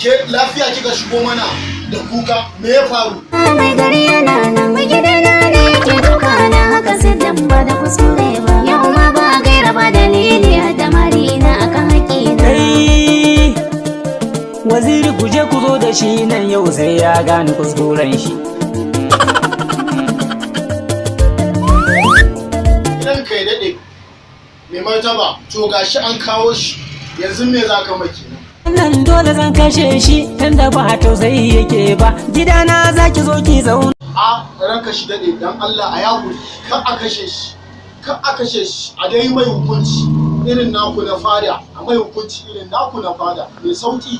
Ke lafiya kika shigo mana da kuka? Me ya faru? Mai gari yana nan, mai gidana ne yake duka na haka siddan ba da kuskure ba. Yau ma ba gaira ba dalili da marina akan haƙƙina. Kai waziri, ku je ku zo da shi nan, yau sai ya gane kuskuren shi. Idan kai daɗe, mai martaba, to gashi an kawo shi, yanzu me za ka maki? Nan dole zan kashe shi, tunda ba tausayi yake ba. Gidana zaki zo ki zauna. A ranka shi daɗe, dan Allah a yakuri, kar a kashe shi, kar a kashe shi, a dai mai hukunci irin naku na fada, a mai hukunci irin naku na fada mai sauki.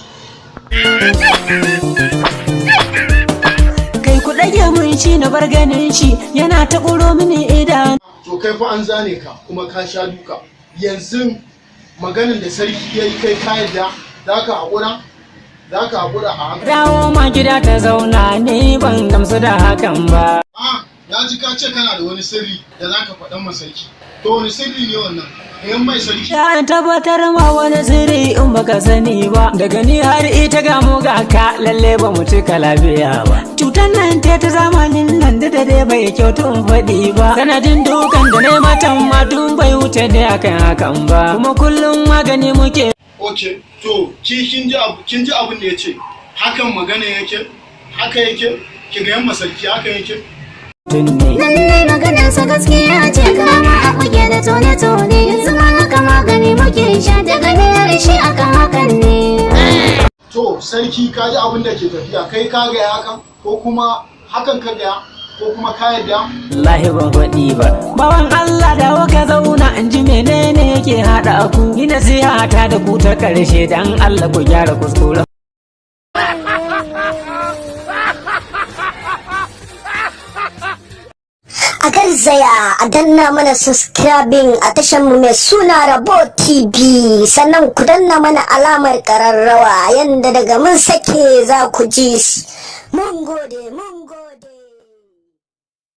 Kai, ku ɗage mun shi, na bar ganin shi, yana ta ƙuro mini idanu. To kai fa an zane ka kuma ka sha duka. Yanzu maganin da sarki ya yi, kai ka yarda? Za ka haƙura? Za ka haƙura a haka? Dawo ma gida ta zauna, ni ban gamsu da hakan ba. A na ji ka ce kana da wani sirri da za ka faɗan ma sarki. To wani sirri ne wannan? Kayan mai sarki. Ya tabbatar ma wani sirri in baka sani ba, daga ni har ita ga mu ga ka, lalle ba mu cika lafiya ba. Cutar nan ta ta zamanin nan da dai bai kyautu in faɗi ba. Sanadin dukan da ne matan ma tun bai wuce da akan hakan ba, kuma kullum magani muke. Ok, to ki kin ji abin da ya ce. Hakan magana yake? Haka yake? Ki ga yamma sarki, haka yake? Tunne. Lallai maganarsa gaskiya ce, kama a kuke da tone-tone. Yanzu ma haka magani muke sha, daga ni har shi akan hakan ne. To sarki, ka ji abin da ke tafiya. Kai ka gaya hakan, ko kuma hakan ka gaya, ko kuma ka yarda? Wallahi ban faɗi ba. Bawan Allah, dawo ka zauna in ji menene yake haɗa ku. Ni nasiha ta da ku ta ƙarshe, dan Allah ku gyara kuskuren. A garzaya a danna mana subscribing a tashar mu mai suna Rabo TV, sannan ku danna mana alamar kararrawa yanda daga mun sake za ku ji. Mun gode, mun gode.